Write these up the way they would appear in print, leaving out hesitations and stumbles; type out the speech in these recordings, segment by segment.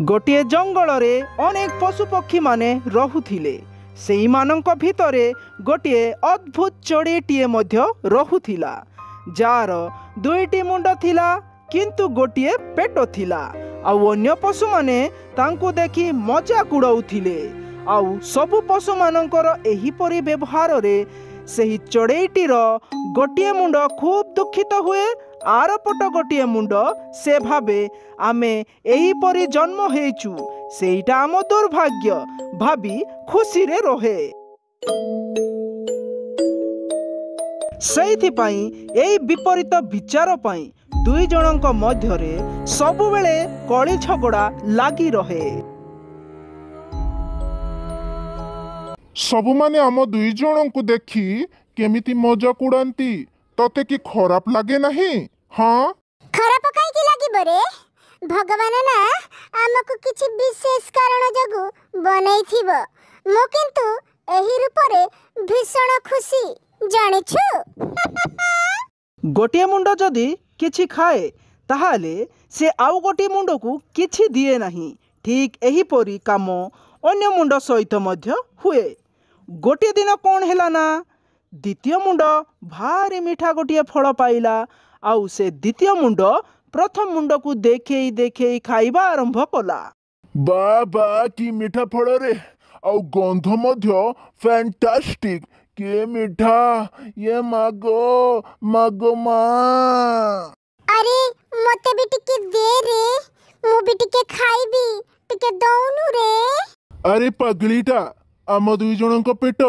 ଗୋଟିଏ ଜଙ୍ଗଲରେ ଅନେକ ପଶୁପକ୍ଷୀମାନେ ରହୁଥିଲେ। ସେଇମାନଙ୍କ ଭିତରେ ଗୋଟିଏ ଅଦ୍ଭୁତ ଚଢ଼େଇଟିଏ ମଧ୍ୟ ରହୁଥିଲା, ଯାହାର ଦୁଇଟି ମୁଣ୍ଡ ଥିଲା କିନ୍ତୁ ଗୋଟିଏ ପେଟ ଥିଲା। ଆଉ ଅନ୍ୟ ପଶୁମାନେ ତାଙ୍କୁ ଦେଖି ମଜାକ ଉଡ଼ାଉଥିଲେ। ଆଉ ସବୁ ପଶୁମାନଙ୍କର ଏହିପରି ବ୍ୟବହାରରେ ସେହି ଚଢ଼େଇଟିର ଗୋଟିଏ ମୁଣ୍ଡ ଖୁବ୍ ଦୁଃଖିତ ହୁଏ। ଆରପଟ ଗୋଟିଏ ମୁଣ୍ଡ ସେ ଭାବେ, ଆମେ ଏହିପରି ଜନ୍ମ ହେଇଛୁ, ସେଇଟା ଆମ ଦୁର୍ଭାଗ୍ୟ ଭାବି ଖୁସିରେ ରହେ। ସେଇଥିପାଇଁ ଏଇ ବିପରୀତ ବିଚାର ପାଇଁ ଦୁଇ ଜଣଙ୍କ ମଧ୍ୟରେ ସବୁବେଳେ କଳି ଝଗଡ଼ା ଲାଗି ରହେ। ସବୁମାନେ ଆମ ଦୁଇ ଜଣଙ୍କୁ ଦେଖି କେମିତି ମଜାକ ଉଡ଼ାନ୍ତି, ତତେ କି ଖରାପ ଲାଗେ ନାହିଁ? ହଁ, ଖରାପ କାହିଁକି ଲାଗିବ ରେ? ଭଗବାନ ନା ଆମକୁ କିଛି ବିଶେଷ କାରଣ ଯୋଗୁଁ ବନେଇଥିବ। ମୁଁ କିନ୍ତୁ ଏହି ରୂପରେ ଭୀଷଣ ଖୁସି, ଜାଣିଛୁ? ଗୋଟିଏ ମୁଣ୍ଡ ଯଦି କିଛି ଖାଏ, ତାହେଲେ ସେ ଆଉ ଗୋଟିଏ ମୁଣ୍ଡକୁ କିଛି ଦିଏ ନାହିଁ। ଠିକ୍ ଏହିପରି କାମ ଅନ୍ୟ ମୁଣ୍ଡ ସହିତ ମଧ୍ୟ ହୁଏ। ଗୋଟିଏ ଦିନ କ'ଣ ହେଲା ନା, ଦ୍ୱିତୀୟ ମୁଣ୍ଡ ଭାରି ମିଠା ଗୋଟିଏ ଫଳ ପାଇଲା। ଆଉ ସେ ଦ୍ୱିତୀୟ ମୁଣ୍ଡ ପ୍ରଥମ ମୁଣ୍ଡକୁ ଦେଖେଇ ଦେଖେଇ ଖାଇବା ଆରମ୍ଭ କଲା। ବା ବା, କି ମିଠା ଫଳରେ, ଆଉ ଗନ୍ଧ ମଧ୍ୟ ଫ୍ୟାଣ୍ଟାଷ୍ଟିକ୍। କି ମିଠା, ଇଏ ମାଗୋ ମାଗୋ ମା! ଆରେ, ମତେ ବି ଟିକେ ଦେ ରେ, ମୁଁ ବି ଟିକେ ଖାଇବି, ଟିକେ ଦଉନୁ ରେ। ଆରେ ପାଗଳିଟା, ଆମ ଦୁଇ ଜଣଙ୍କ ପେଟ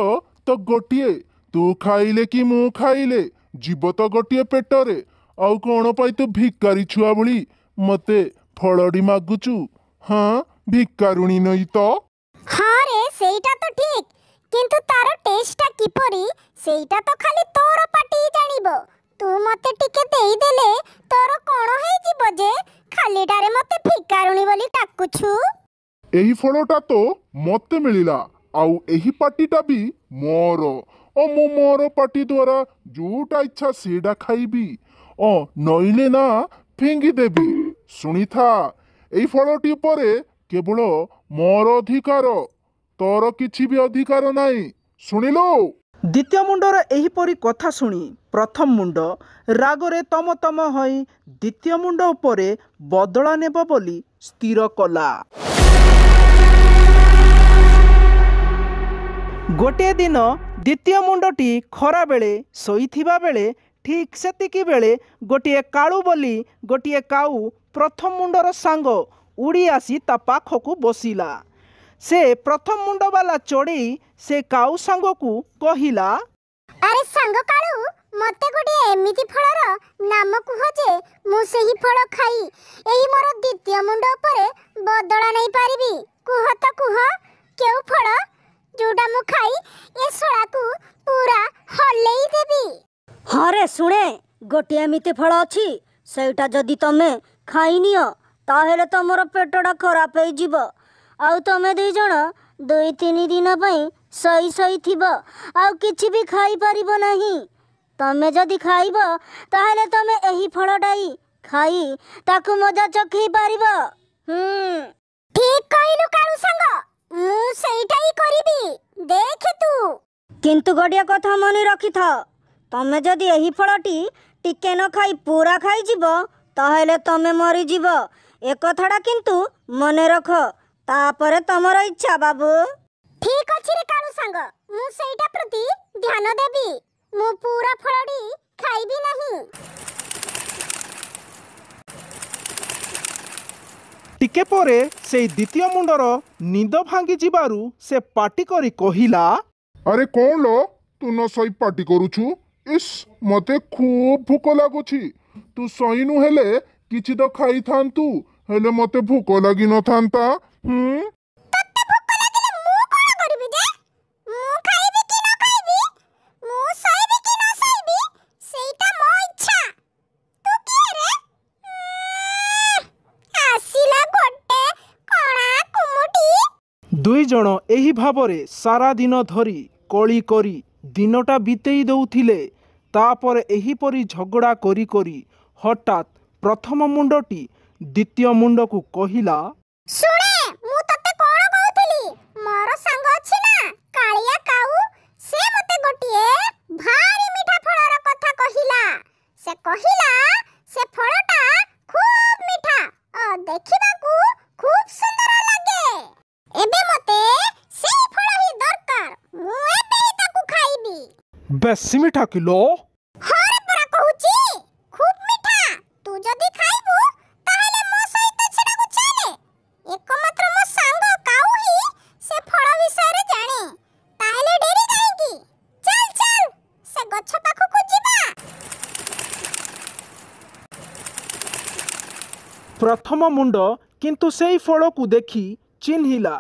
ତ ଗୋଟିଏ। ତୁ ଖାଇଲେ କି ମୁଁ ଖାଇଲେ ଯିବ ତ ଗୋଟିଏ ପେଟରେ। ଆଉ କ'ଣ ପାଇଁ ତୁ ଭିକାରୀ ଛୁଆ ଭଳି ମତେ ଫଳଟି ମାଗୁଛୁ? ହଁ, ଭିକାରୁଣୀ ନଇ ତ। ହଁ ରେ, ସେଇଟା ତ ଠିକ, କିନ୍ତୁ ତାର ଟେଷ୍ଟଟା କିପରି ସେଇଟା ତ ଖାଲି ତୋର ପାଟି ଜାଣିବ। ତୁ ମତେ ଟିକେ ଦେଇଦେଲେ ତୋର କ'ଣ ହେଇଯିବ ଯେ ଖାଲିଟାରେ ମତେ ଭିକାରୁଣୀ ବୋଲି ଡାକୁଛୁ? ଏହି ଫଳଟା ତ ମତେ ମିଳିଲା, ଆଉ ଏହି ପାଟିଟା ବି ମୋର। ଓ ମୁଁ ମୋର ପାଟି ଦ୍ୱାରା ଯୋଉଟା ଇଚ୍ଛା ସେଇଟା ଖାଇବି, ଓ ନଇଲେ ନା ଫିଙ୍ଗିଦେବି। ଶୁଣିଥା, ଏଇ ଫଳଟି ଉପରେ କେବଳ ମୋର ଅଧିକାର, ତୋର କିଛି ବି ଅଧିକାର ନାହିଁ, ଶୁଣିଲୁ? ଦ୍ୱିତୀୟ ମୁଣ୍ଡର ଏହିପରି କଥା ଶୁଣି ପ୍ରଥମ ମୁଣ୍ଡ ରାଗରେ ତମ ତମ ହୋଇ ଦ୍ୱିତୀୟ ମୁଣ୍ଡ ଉପରେ ବଦଳା ନେବ ବୋଲି ସ୍ଥିର କଲା। ଗୋଟିଏ ଦିନ ଦ୍ୱିତୀୟ ମୁଣ୍ଡଟି ଖରାବେଳେ ଶୋଇଥିବା ବେଳେ ଠିକ୍ ସେତିକି ବେଳେ ଗୋଟିଏ କାଳୁ ବୋଲି ଗୋଟିଏ କାଉ, ପ୍ରଥମ ମୁଣ୍ଡର ସାଙ୍ଗ, ଉଡ଼ି ଆସି ତା ପାଖକୁ ବସିଲା। ସେ ପ୍ରଥମ ମୁଣ୍ଡବାଲା ଚଢ଼େଇ ସେ କାଉ ସାଙ୍ଗକୁ କହିଲା, ଆରେ ସାଙ୍ଗ କାଳୁ, ମତେ ଗୋଟିଏ ଏମିତି ଫଳର ନାମ କୁହ ଯେ ମୁଁ ସେହି ଫଳ ଖାଇ ଏହି ମୋର ଦ୍ୱିତୀୟ ମୁଣ୍ଡ ଉପରେ ବଦଳା ନେଇପାରିବି। କୁହ ତ କୁହ, କେଉଁ ଫଳ ଯୋଉଟା ମୁଁ ଖାଇ ଏ ଶଳାକୁ ପୁରା ହଲେଇ ଦେବି? ହଁ ରେ ଶୁଣେ, ଗୋଟିଏ ଏମିତି ଫଳ ଅଛି, ସେଇଟା ଯଦି ତମେ ଖାଇନିଅ ତାହେଲେ ତମର ପେଟଟା ଖରାପ ହେଇଯିବ, ଆଉ ତମେ ଦୁଇ ଜଣ 2-3 ଦିନ ପାଇଁ ଶୋଇ ଶୋଇଥିବ, ଆଉ କିଛି ବି ଖାଇପାରିବ ନାହିଁ। ତମେ ଯଦି ଖାଇବ ତାହେଲେ ତମେ ଏହି ଫଳଟାଇ ଖାଇ ତାକୁ ମଜା ଚଖେଇ ପାରିବ। ଠିକ କହିଲୁ କାଳୁ ସାଙ୍ଗ, ମୁଁ ସେଇଟା ହିଁ କରିବି, ଦେଖେ ତୁ। କିନ୍ତୁ ଗୋଟିଏ କଥା ମନେ ରଖିଥାଅ, ତମେ ଯଦି ଏହି ଫଳଟି ଟିକେ ନ ଖାଇ ପୁରା ଖାଇଯିବ ତାହେଲେ ତମେ ମରିଯିବ। ଏ କଥାଟା କିନ୍ତୁ ମନେ ରଖ, ତାପରେ ତମର ଇଚ୍ଛା ବାବୁ। ଠିକ ଅଛି ରେ କାଳୁ ସାଙ୍ଗ, ମୁଁ ସେଇଟା ପ୍ରତି ଧ୍ୟାନ ଦେବି। ମୁଁ ପୁରା ଫଳଟି ଖାଇବି ନାହିଁ। ଟିକେ ପରେ ସେଇ ଦ୍ୱିତୀୟ ମୁଣ୍ଡର ନିଦ ଭାଙ୍ଗି ଯିବାରୁ ସେ ପାଟି କରି କହିଲା, ଆରେ କ'ଣ ଲୋ, ତୁ ନ ଶୋଇ ପାଟି କରୁଛୁ? ଇସ୍, ମତେ ଖୁବ୍ ଭୋକ ଲାଗୁଛି। ତୁ ଶୋଇନୁ ହେଲେ କିଛି ତ ଖାଇଥାନ୍ତୁ, ହେଲେ ମତେ ଭୋକ ଲାଗିନଥାନ୍ତା। ତତେ ଭୋକ ଲାଗିଲେ ମୁଁ କ'ଣ କରିବି ଯେ? ମୁଁ ଖାଇବି କି ନ ଖାଇବି, ମୁଁ ଶୋଇବି କି ନ ଶୋଇବି, ସେଇଟା ମୋ ଇଚ୍ଛା। ତୁ କିଏ ରେ? ଆସିଲା ଗୋଟେ କଣା କୁମୁଟି। ଦୁଇ ଜଣ ଏହି ଭାବରେ ସାରା ଦିନ ଧରି କଳି କରି ଦିନଟା ବିତେଇ ଦେଉଥିଲେ। ତାପରେ ଏହିପରି ଝଗଡ଼ା କରି କରି ହଠାତ୍ ପ୍ରଥମ ମୁଣ୍ଡଟି ଦ୍ୱିତୀୟ ମୁଣ୍ଡକୁ କହିଲା, ଶୁଣେ, ସେ କହିଲା ସେ ଫଳଟା ଖୁବ୍ ମିଠା ଓ ଦେଖିବାକୁ ଖୁବ୍ ସୁନ୍ଦର ଲାଗେ। ଏବେ ମତେ ସେଇ ଫଳ ହିଁ ଦରକାର, ମୁଁ ଏବେ ହିଁ ତାକୁ ଖାଇବି। ବେଶୀ ମିଠା କିଲୋ? ହଁ ରେ ପରା କହୁଛି, ଖୁବ୍ ମିଠା। ତୁ ଯଦି ଖାଇବୁ ତାହେଲେ ମୋ ସହିତ ସେଟାକୁ ଚାଲେ। ଏକମାତ୍ର ମୋ ସାଙ୍ଗ କାଉ ହିଁ ସେ ଫଳ ବିଷୟରେ ଜାଣେ। ତାହେଲେ ଡେରି କାହିଁକି, ଚାଲ ଚାଲ ସେ ଗଛ ପାଖକୁ ଯିବା। ପ୍ରଥମ ମୁଣ୍ଡ କିନ୍ତୁ ସେଇ ଫଳକୁ ଦେଖି ଚିହ୍ନିଲା,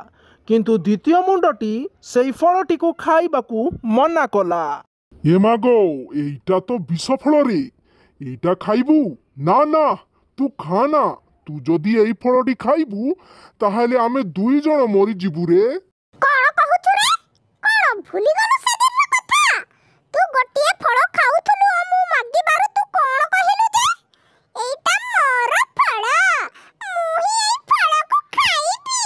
କିନ୍ତୁ ଦ୍ୱିତୀୟ ମୁଣ୍ଡଟି ସେଇ ଫଳଟିକୁ ଖାଇବାକୁ ମନା କଲା। ଏ ମାଗୋ, ଏଇଟା ତ ବିଷ ଫଳରେ, ଏଇଟା ଖାଇବୁ? ନା ନା, ତୁ ଖା ନା। ତୁ ଯଦି ଏଇ ଫଳଟି ଖାଇବୁ ତାହେଲେ ଆମେ ଦୁଇ ଜଣ ମରିଯିବୁ ରେ। କଣ କହୁଛୁ ରେ? କଣ ଭୁଲିଗଲୁ ସେଦିନର କଥା? ତୁ ଗୋଟିଏ ଫଳ ଖାଉଥିଲୁ ଓ ମୁଁ ମାଗିବାରୁ ତୁ କଣ କହିଲୁ ଯେ ଏଇଟା ମୋର ଫଳ, ମୁଁ ହିଁ ଏଇ ଫଳକୁ ଖାଇବି।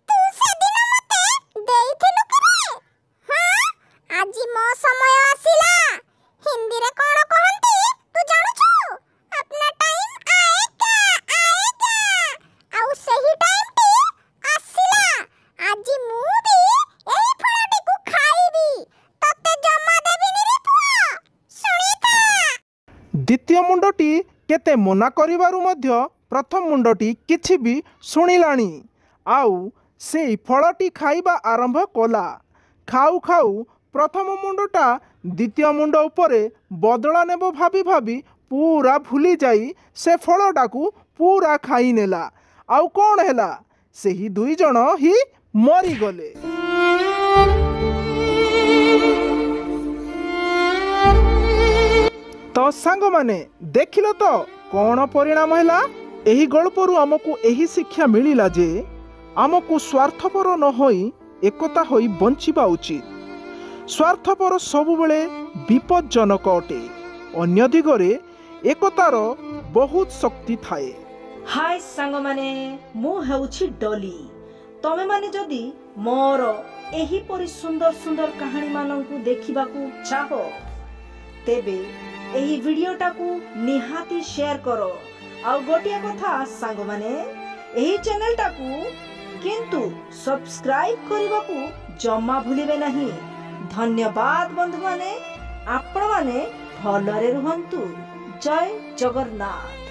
ତୁ ସେଦିନ ମତେ ଦେଇଥିଲୁ କି ରେ? ହଁ, ଆଜି ମୋ ସମୟ ଆସିଲା। ହିନ୍ଦୀରେ କଣ କହନ୍ତି ତୁ ଜାଣୁଛୁ? ଆପନା ଟାଇମ୍ ଆଏଗା ଆଏଗା। ଆଉ ସେହି ଟାଇମ୍ଟି ଆସିଲା। ଆଜି ମୁଁ ବି ଏହି ଫଳଟିକୁ ଖାଇବି, ତତେ ଜମା ଦେବିନି ରେ ପୁଅ, ଶୁଣିଥା। ଦ୍ୱିତୀୟ ମୁଣ୍ଡଟି କେତେ ମନା କରିବାରୁ ମଧ୍ୟ ପ୍ରଥମ ମୁଣ୍ଡଟି କିଛି ବି ଶୁଣିଲାଣି, ଆଉ ସେଇ ଫଳଟି ଖାଇବା ଆରମ୍ଭ କଲା। ଖାଉ ଖାଉ ପ୍ରଥମ ମୁଣ୍ଡଟା ଦ୍ୱିତୀୟ ମୁଣ୍ଡ ଉପରେ ବଦଳା ନେବ ଭାବି ଭାବି ପୁରା ଭୁଲି ଯାଇ ସେ ଫଳଟାକୁ ପୁରା ଖାଇନେଲା। ଆଉ କ'ଣ ହେଲା? ସେହି ଦୁଇ ଜଣ ହିଁ ମରିଗଲେ। ତ ସାଙ୍ଗମାନେ, ଦେଖିଲ ତ କ'ଣ ପରିଣାମ ହେଲା? ଏହି ଗଳ୍ପରୁ ଆମକୁ ଏହି ଶିକ୍ଷା ମିଳିଲା ଯେ ଆମକୁ ସ୍ୱାର୍ଥପର ନ ହୋଇ ଏକତା ହୋଇ ବଞ୍ଚିବା ଉଚିତ। ସ୍ୱାର୍ଥପର ସବୁବେଳେ ବିପଜ୍ଜନକ ଅଟେ। ଅନ୍ୟ ଦିଗରେ ଏକତାର ବହୁତ ଶକ୍ତି ଥାଏ। ହାଏ ସାଙ୍ଗମାନେ, ମୁଁ ହେଉଛି ଡଲି। ତମେମାନେ ଯଦି ମୋର ଏହିପରି ସୁନ୍ଦର ସୁନ୍ଦର କାହାଣୀମାନଙ୍କୁ ଦେଖିବାକୁ ଚାହଁ, ତେବେ ଏହି ଭିଡ଼ିଓଟାକୁ ନିହାତି ସେୟାର କର। ଆଉ ଗୋଟିଏ କଥା ସାଙ୍ଗମାନେ, ଏହି ଚ୍ୟାନେଲଟାକୁ କିନ୍ତୁ ସବସ୍କ୍ରାଇବ୍ କରିବାକୁ ଜମା ଭୁଲିବେ ନାହିଁ। ଧନ୍ୟବାଦ ବନ୍ଧୁମାନେ, ଆପଣମାନେ ଭଲରେ ରୁହନ୍ତୁ। ଜୟ ଜଗନ୍ନାଥ।